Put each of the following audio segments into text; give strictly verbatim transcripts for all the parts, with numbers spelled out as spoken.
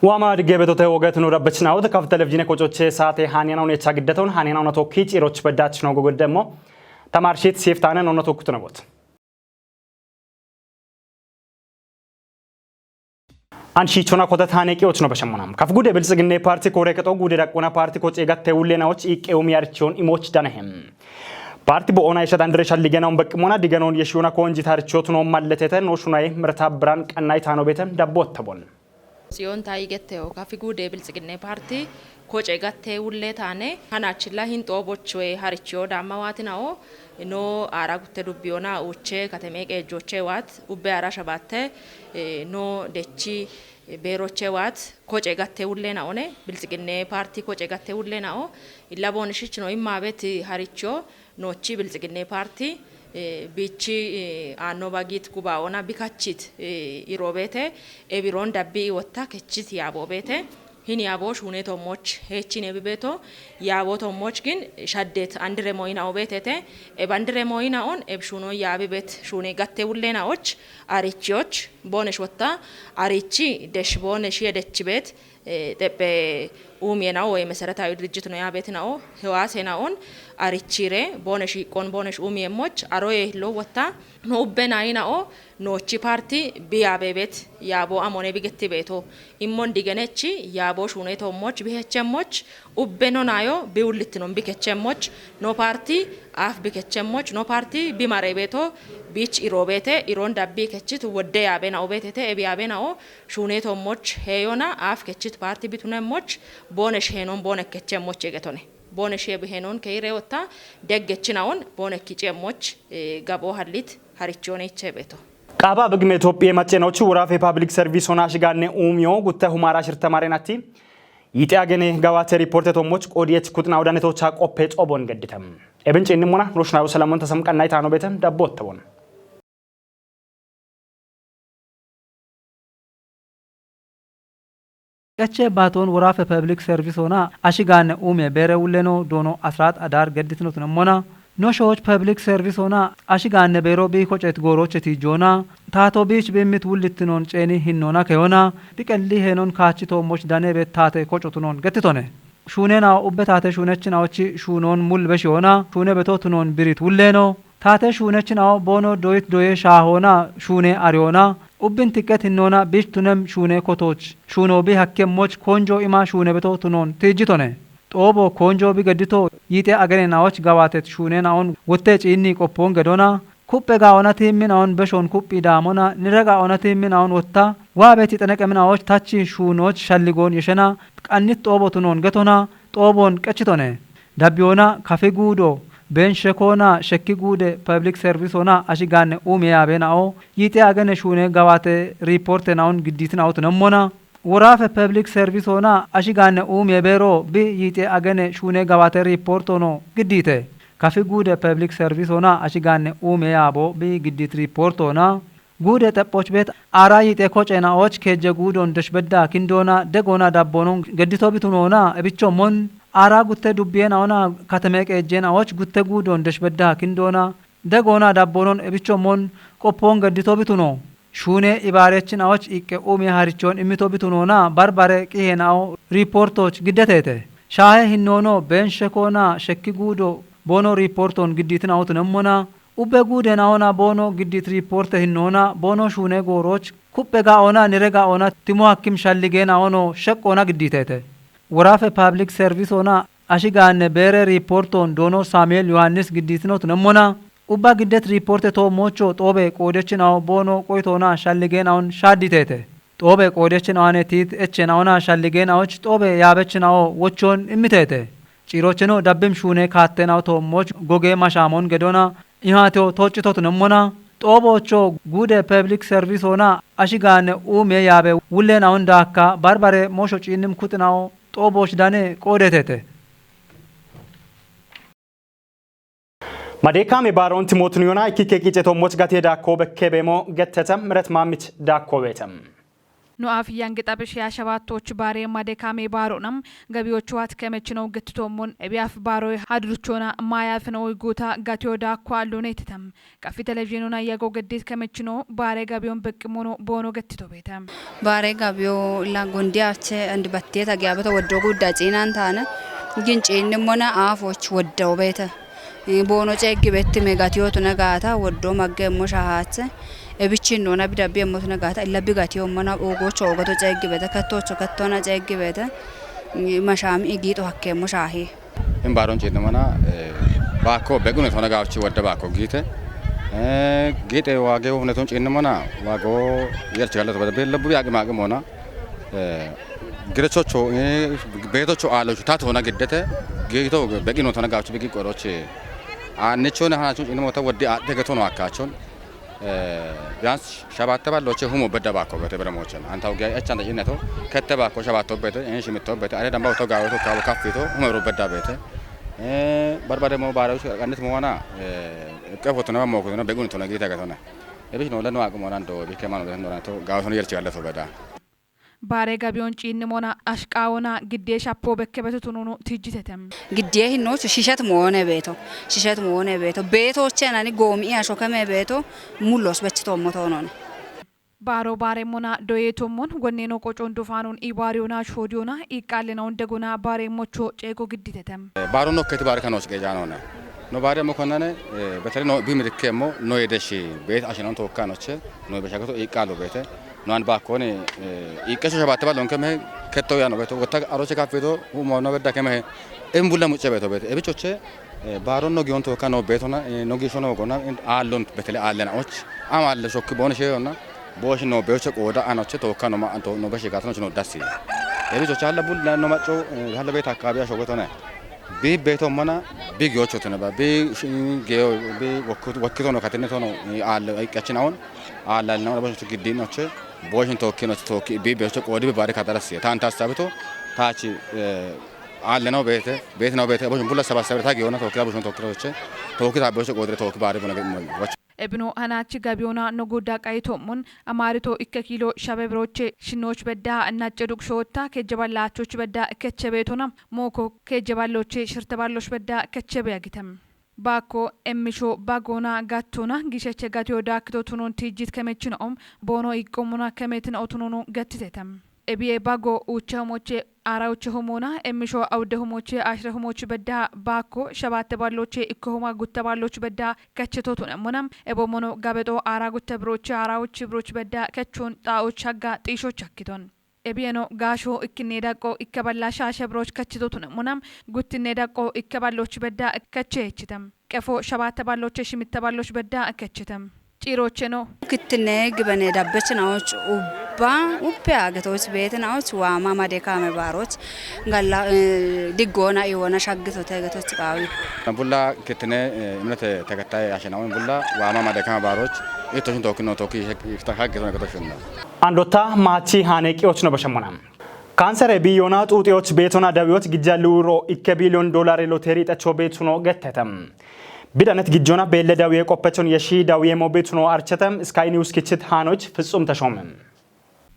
Waama digge betote woget nu rabbechinaawot kaf televizhiine kocoche saate haaniyana unecha giddetoon haaniyana una tokki ciiroch beddach no gogod demmo. Tamarshit siiftaane no tokkutu nabot. An shiichona kotet haane qiyoch no beshemmona. Kaf gude biltsiginne parti kore keto gude daqqona parti koce gatte wulle nawoch iqqe umi archion imoch danehem. Parti bo ona isha dandere shalligena un beqqimona digenon yeshiyona konji tarchot no malletete no shunaye mirta biran qannay tano bete dabbo ottabon. Tsiyoon tayi getteho kafi gude biltsiginne parti koce gatte wulle taane hanachilla hin xooboch we harichiyo daamma waatinao no aara gutte dubbiyona uche kateme qeejoche waat ubbe aara shabatte, eh, no dechi, eh, beeroche waat koce gatte wulle naone biltsiginne parti koce gatte wulle nao illa bonishich no imma beti harichiyo nochi biltsiginne parti, eh, bichi, eh, aanno bagit gubaa'ona bikachit, eh, iroobete ebiroon dabbii wotta kechit yaaboobeete hin yaaboo shuunee tommoch heechin ebibeeto yaaboo tommoch gin shaddet andire moyina'o beetete eb andire moyina'on eb shuunon yaabibet shuunee gatte wulleena'och arichiyoch boonesh wotta arichi desh boonesh yedechibet, eh, xephe umiye na'o ወይ መሰረታዊ ድርጅት ነው ያቤት na'o hewaase na'on arichire boonesh iqqon boonesh umiye moch aroye lo wotta no ubbe nayi na'o nochi parti bi yaabebet yaabo amone bigetti beeto immon digenechi yaabo shuune tommoch bihechemmoch ubbe no nayo biwullittinon bikechemmoch no parti aaf bikechemmoch no parti bimare beeto bich iroobete iroon dabbii kechit wodde yaabe na'o beetete ebi yaabe na'o shuune tommoch heeyona aaf kechit parti bitunemmoch boonesh heenon boone kechemmoch egetone. Boonesh ebi heenon keire wotta deggechina'on boone kicemmoch, eh, gabo hallit harichiyoone iche beeto. Qaaba bigme Itophiye macenoch wuraafe public service hona shigaanne uumiyo gutte humaara shirtamarenatti yixe agene gawaate riporte tommoch qodiyech kuxna udanetocha qoppe xobon gedditam. Ebin cinnimona roshnayo salamon tasam qannay tano betem dabbo ottabon. Qeche baaton wuraafe public service hona ashigaanne uumiye beere wulleno doono asrat adar gedditinotunammona. No shooch public service hona ashigaanne beero bi kocet goorocheti joona taato biich bimmit wullittinon ceeni hinnoona keyona biqelli heenon kaachi toommoch daneebe taate kocotunon gettitone. Shuunena ubbe taate shuunechinawochi shuunon mul beshiyoona shuune beto tunon birit wulleeno taate shuunechinawo boono doyit doye shaahoona shuune ariyoona ubbin tiqqet hinnoona biich tunem shuune kotoch shuuno bi hakkemmoch konjo ima shuune beto tunon tiijjitone. Xoobo konjo bi geddito yiixe agene nawoch gawaatet shuune na'on wotte ciinni qoppon gedona kuphe gaa'ona tiimmi na'on beshon kuphi daamona nire gaa'ona tiimmi na'on wotta waabeti xeneqemi nawoch tachi shuunoch shalligon yeshena qannit xoobo tunon getona xoobon qechitone. Dabbiyoona kafi guudo been shekoona shekki guude public service hona ashigaanne uumiye yaabe na'o yiixe agene shuune gawaate riporte na'on giddiitina'o tunemmona. Wuraafe public service hona ashigaanne uumiye beero bi yiixe agene shuune gawaate riportono giddiite. Kafi guude public service hona ashigaanne uumiye yaabo bi giddit riportona. Guude xephoch beet aara yiixe kocena'och kejje guudon deshbedda kindoona degoona dabbonon geddito bitunoona ebichommon aara gutte dubbiyena'ona kateme qeejjena'och gutte guudon deshbedda kindoona degoona dabbonon ebichommon qoppon geddito bituno. Shuune ibaarechina'och iqqe uumiye harichon immito bitunoona barbare qihena'o riportoch giddeteete. Shaahe hinnoono been shekoona shekki guudo boono riporton giddiitina'o tunemmona. Ubbe guude na'ona boono giddit riporte hinnoona boono shuune gooroch kuphe ga'ona nire ga'ona timo hakkim shallige na'ono sheqqona giddiitete. Wuraafe public service hona ashigaanne beere riporton doono Samuel Yohannis giddiitino tunemmona. Ubba giddet riporte toommocho xoobe qoodechina'o boono qoytoona shallige na'on shaadditete. Xoobe qoodechina'o ane tiit eche na'ona shallige na'och xoobe yaabechina'o wochon immitete. Ciirocheno dabbim shuune kaatte na'o toommoch goge mashaamon gedona ihaateo tooccito tunemmona. Xoobocho guude public service hona ashigaanne uumiye yaabe wulle na'on daakka barbare mosho ciinnim kuxina'o xooboch dane qoodetete. Madeekame baaroon timootun yona ikkikke qiice toommoch gate daakko bekke beemo gettete miret maamich daakko beete. Nu'aaf yangi xabishiya shabaattoch baare madekame baaro'nam gabiyochuwat kemechino gettitommon ebiyaaf baaroy hadruchona maayaafino uyguta gatiyo daakko allonetitam. Qafi televizhinuna yago geddit kemechino baare gabiyon beqqimono boono gettito beeta. Baare gabiyo la gondiyache and battiyeta giyabeta woddo gudda ciinan taane. Gin ciinnimmona aafoch woddawo beeta. Boono ceeggi betti me gatiyootuna gaata woddo maggeemmo shahaatse. Ebichinnoona bidabbi emmotuna gaata illa bi gatiyommona oogocho oogoto ceeggi beete, kettocho kettona ceeggi beete. Mashaami igiixo hakkeemmo shaahi. Hin baaron ciidno mana, eh, baakko bequne tona gaawchi wadda baakko giite. Eh, giite waage huneton ciidno mana, waago yerch gallato bada bella bubi aqim aqim ona. Eh, girechocho, eh, beetocho aalocho ta tona giddete, giito beqino tona gaawchi bigi qoroche. Aannichona hanacho ciidno mota waddi aadde getono akkachon. Eh, biyaans shabatte balloche humo bedda baakko gete bere mochen. Anta ugiya echanta ciidneto, kette baakko shabatto bete, en shimitto bete, are damba to gaawe to kawo kaffito, humo ro bedda bete. Eh, barbare mo baare usu qannit mo wana, eh, qefotona mo ko na begun tona giite gatona. Ebish no la no aqmo nan do bi kemano do na to gaawe to yerch gallato beda. Baare gabiyon ciinnimona ashqaawona giddee shappoo bekke beto tununu tijjitetem. Giddee hinnochu shishet moone beeto. Shishet moone beeto. Beetooche nani goomi asho keme beeto mullos bechitoommo toonone. Baaro baareemmona doyeetommon wonneeno qocoon dufaanun ibaariyona shoodiyona iqqaallena hundegona baareemmocho ceego gidditetem. Baaro nokketi baare kanoos geejaanona. No baare mo konnane, eh, betele no bi midikkemmo no yedeshi beet ashinon tookkanoche no beshagato iqqaallo beete. No an baakkoni, eh, iqqesho shabatte ballonke mehe ketto yaano beeto. Wotta aroche kaffito, umo no bedda ke mehe. Em bulla mucce beeto beete. Ebichoche, eh, baaron no giyon tookka no beetona, eh, no gisho no gona, in aallon betele aallena och. Am aalle shokki boone sheeyonna. Booshi no beecho qooda anoche tookka no ma anto no beshi gaatano chino dassi. Ebichoche halla bulla no macco, eh, halla beeta akkaabiya shogotone. Bi beeto mana, bi giyocho tone ba, bi shi-, geyo, bi wakkuto, wakkito no katine tono, eh, aalle iqqachina on. Aalle no beecho giddin noche. Booshin tookki no tookki bi beecho qoodi bi baare kadarasi. Tan tasabito, taachi, eh, aalle no beete, beete no beete, booshin bulla sabasabire ta giyona tookki, booshin tookki roche, tookki ta beecho qoodire tookki baare buna mo. Ebino hanachi gabiyona no gudda qayitommon, amaarito ikke kiilo shabe biroche, shinnoch bedda, nacce duk shootta, kejje ballaachoch bedda, keche beetona, mooko, kejje balloche, shirte balloch bedda, keche beyagitem. Baakko emmisho bagona gattona, gisheche gatiyo daakkito tunon tijjit kemechino om, boono iqqomona kemetin otununu gattitetem. Ebiye bago uche homoche, ara uche homona, emmisho awde homoche, ashre homoche bedda, baakko shabatte balloche, ikko homa gutta balloche bedda, keche totun emmona, ebo mono gabeto ara gutta broche, ara uche broche bedda, kechon ta uche hagga, xisho chakkiton. Ebiyeno gaasho ikkinne daqqo ikke balla shaashe broch keche totun emmona, guttinne daqqo ikke balloche bedda, keche echitem. Qefo shabatte balloche, shimitte balloche bedda, kechetem. Ciirocheno. Kittinne gibene dabbech naoch ubba, uppe agetoch beete naoch waama made kaame baaroch galla, eh, diggoona iwona shaggito tegetoch qaawi. Bulla kittinne, eh, imnete tegattaye ashenawen bulla waama made kaame baaroch itoshin tookino tooki ifta haggeto negetoshunna. Andotta maachi haane qiyoch no bashemmona. Kaansere biyyona xuuxiyoch beetona dawiyoch gijja luuro ikke biliyon doolare loteri xecho beetuno gettete. Bidanet gijjona beelle dawiye qoppechon yeshi dawiye mo beetuno archete. Sky News kichit haanoch Fitsum Tashome.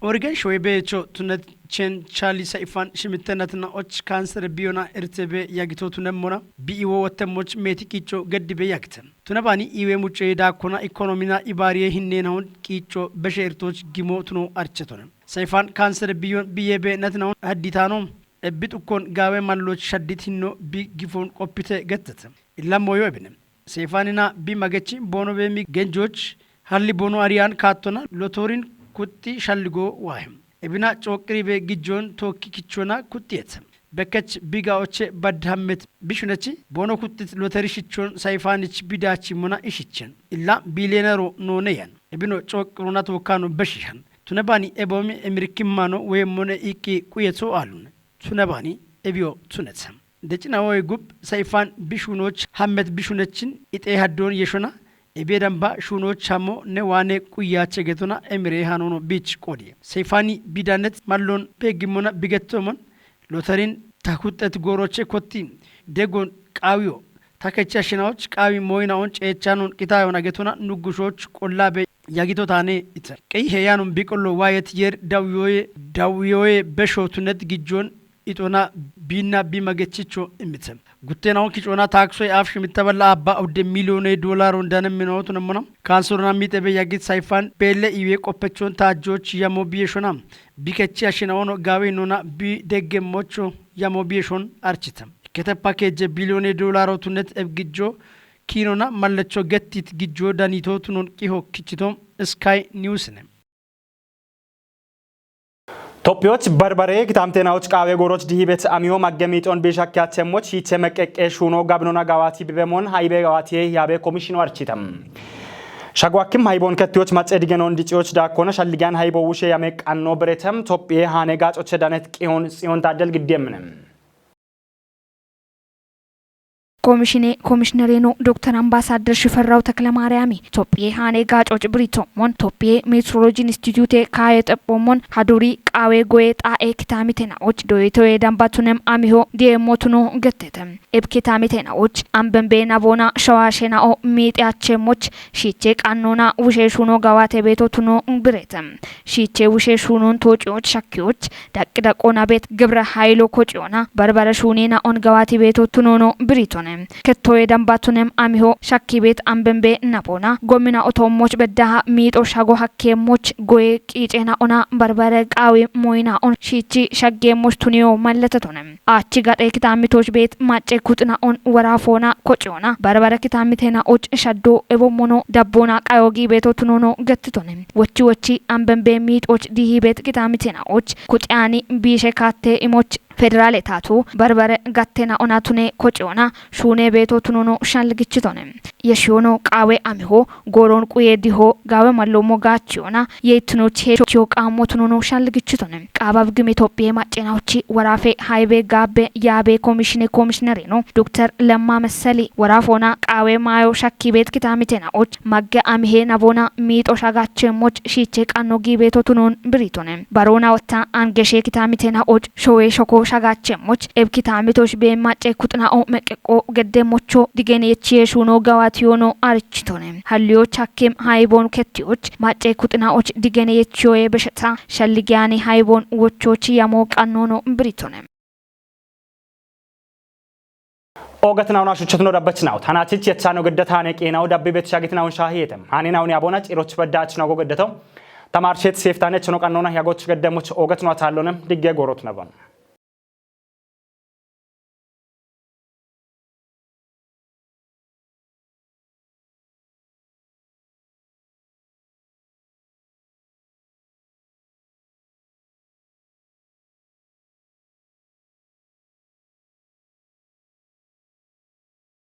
Oregon shoye beecho tunet chen chali sa ifan shimitenatina och kaansere biyyona irtebe yagito tunemmona bi iwo wottemoch meeti qicho geddibe yagite. Tunabani iwe mucce daakkona ikonomina ibaariye hinneenahon qicho beshe irtoch gimo tuno archetone. Sayfan kaansere biyon biyebe natinahon hadditano. Ebbit ukkon gaawe malloch shaddit hinno bi gifon qoppite gettete. Illa moyo ebine. Sayfanina bi magechi boono be mi genjoch halli boono ariyan kaattona lotorin kutti shalligo waahem. Ebina cooqiribe gijjon tookki kichchona kuttiyet. Bekkech biga oche badhammet bishunechi boono kuttit loteri shichchon sayfanich bidachi mona ishichen. Illa biliyeenero nooneyan. Ebino cooqirona tookkano beshihan. Tunebani eboomi emirikkimmano weemmone iqqi quyeto aalune. Tunebani ebiyo tunetha. Decina woy gub sayfan bishunoch hammet bishunechin ixee haddoon yeshona. Ebiye damba shunoch hammo ne waane quyache getona emire hanono bich qodiye. Sayfani bidanet mallon peggimona bigettomon loterin ta kuxxet gooroche kotti deggon qaawiyo. Ta kecha shinawoch qaawi moynaon ceechanon qitayon agetona nuggushoch qollabe yagito taane ite. Qeyi heyanun biqollo waayet yer dawyoye, dawyoye beshotunet gijjon ixona biinna bi magechicho immite. Guttenaon kicoona taaksoy aaf shimitta balla abba udde miliyone doolaron dane minootunemmona. Kaansorona miixebe yagit sayfan beelle iwe qoppechon taajjoch yamo biyeshona. Bikechi ashinaono gaawe nona bi deggemmocho yamo biyeshon archite. Ketepa keejje biliyone doolarotunet ebgijjo kiinona mallecho gettit gijjo danito tunon qiho kichito Sky Newsne. Tophiyoch barbare kitamtenawoch qaawe gooroch dihibeet amiyo magge miixon biishakkiyachemoch hiiche meqqeqqe shuuno gabinona gawaati bibemon haybe gawaatiye yaabe komishino architam. Shago akkim haybon kettiyoch maxxe digenon diciyoch daakkona shalligiyan haybo wushe yame qanno biretem Tophiye haane gaacoche danet qihon Tsiyon Taaddel giddiyemmine. Komishine Komishinereno Doktor Ambaasaadder Shifarraw Takle Maariyaami Tophiye haane gaacoch biritommon Tophiye Meteorology Institute kaaye xeppoommon haduri qaawe goye xaa'e kitaamitenawoch doyitoye dambatunem amiho diyeemmotuno gettete. Eb kitaamitenawoch ambembe naboona shawaashena'o miixeyachemmoch shiiche qannona wushe shuuno gawaate beetotuno birete. Shiiche wushe shuunon toociyoch shakkiyoch daqqi daqqona beet gibra haylo kociyona barbare shuunena'on gawaati beetotunono biritone. Kettoye dambatunem amiho shakki beet ambembe naboona gomina otoommoch beddaha miixo shago hakkeemmoch goye qiicena'ona barbare qaawi moyina'on shiichi shaggeemmoch tuniyo malletetone. Aachi gaxe kitaamitoch beet macce kuxina'on waraafoona kociyona barbare kitaamitenawoch shaddo ebommono dabboona qayo gi beetotunono gettitone. Wochi wochi ambembe miixoch dihibeet kitaamitenawoch kuxiyani biishe kaatte imoch federale taatu barbare gattena'ona tune kociyona shuune beetotunono shalligichitone. Yeshiyono qaawe amiho gooron quye diho gaawe malloommo gaachiyona yeitinoch heechochiyo qaammotunono shalligichitone. Qaabab gimi Tophiye maccenawochi waraafe haybe gaabbe yaabe komishine komishinereno Doktor Lemma Messeli waraafoona qaawe maayo shakki beet kitaamitenawoch magge amihe naboona miixo shagachemmoch shiiche qanno gi beetotunon biritone. Baroona wotta angeshe kitaamitenawoch showe shoko shagachemmoch eb kitaamitoch be macce kuxina'o meqqeqqo geddemmocho digenechiye shuuno gawaatiyono arichitone. Halliyoch hakkim hayboon kettiyoch macce kuxina'och digenechiyoye besheta shalligiyani hayboon wochoch yamo qannono biritone. Oogatnauna shuchchatno dabbachnaut. Hanachich yechano geddat hane qeenaw dabbe bet shagitnaun shaahiyetem. Hane nauni abona ciroch baddachnago geddato. Tamarshet seftanech no qannona yagoch geddemoch oogatno atallone digge goorot nabon.